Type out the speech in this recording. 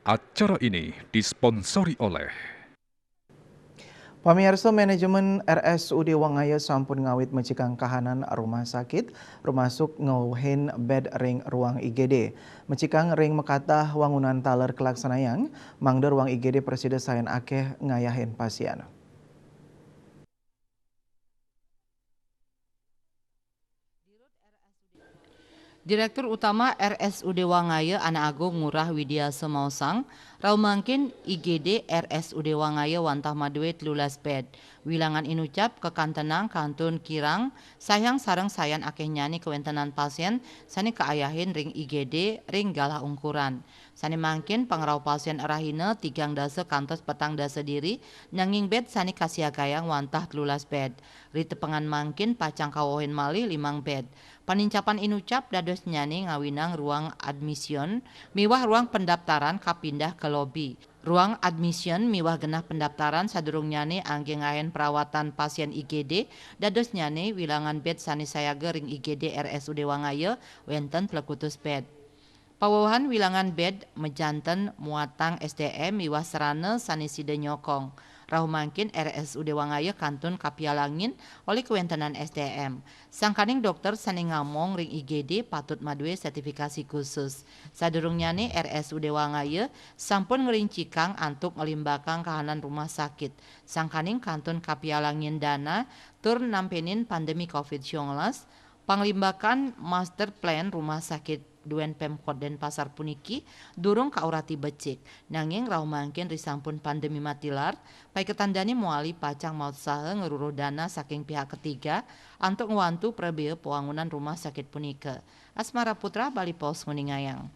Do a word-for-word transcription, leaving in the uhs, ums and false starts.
Acara ini disponsori oleh Pamiarsa, manajemen R S U D Wangaya sampun ngawit mecikang kahanan rumah sakit, rumasuk ngauhin bed ring ruang I G D. Mecikang ring makatah wangunan taler kalaksanayang, mangda ruang I G D prasida sayan akeh ngayahin pasien. Direktur Utama R S U D Wangaya Anak Agung Ngurah Widiasa maosang, rauh mangkin I G D R S U D Wangaya wantah madue telulas bed. Wilangan inucap kakantenang kantun kirang, sayang sareng sayan akehnyané kawentenan pasien sané kaayahin ring I G D ring galah ungkuran. Sané mangkin pangrauh pasien rahina tigang dasa kantos petang dasa diri, nanging bed sané kasiagayang wantah telulas bed. Ritepengan mangkin pacang kawohin malih limang bed. Panincapan inucap dadosnyané ngawinang ruang admission miwah ruang pendaptaran kapindah ka lobi. Ruang admission miwah genah pendaptaran sadurungnyané anggé ngayahin perawatan pasien I G D, dadosnyané wilangan bed sané sayaga ring I G D R S U D Wangaya wénten plekutus bed. Pawewehan wilangan bed majanten muatang S D M miwah sarana sané sida nyokong. Rauh mangkin R S U D Wangaya kantun kapialangin olih kawéntenan S D M. Sangkaning dokter sané ngamong ring I G D patut madue sertifikasi khusus. Sadurungnyané R S U D Wangaya sampun ngrincikang antuk nglimbakang kahanan rumah sakit. Sangkaning kantun kapialangin dana tur nampenin pandemi covid sembilan belas, panglimbakan master plan rumah sakit duen Pemkot Denpasar puniki durung kaurati becik. Nanging rauh mangkin risampun pandemi matilar, paiketan dane mawali pacang mautsaha ngruruh dana saking pihak ketiga antuk ngwantu prabea pawangunan rumah sakit punika. Asmara Putra, Bali Post, nguningayang.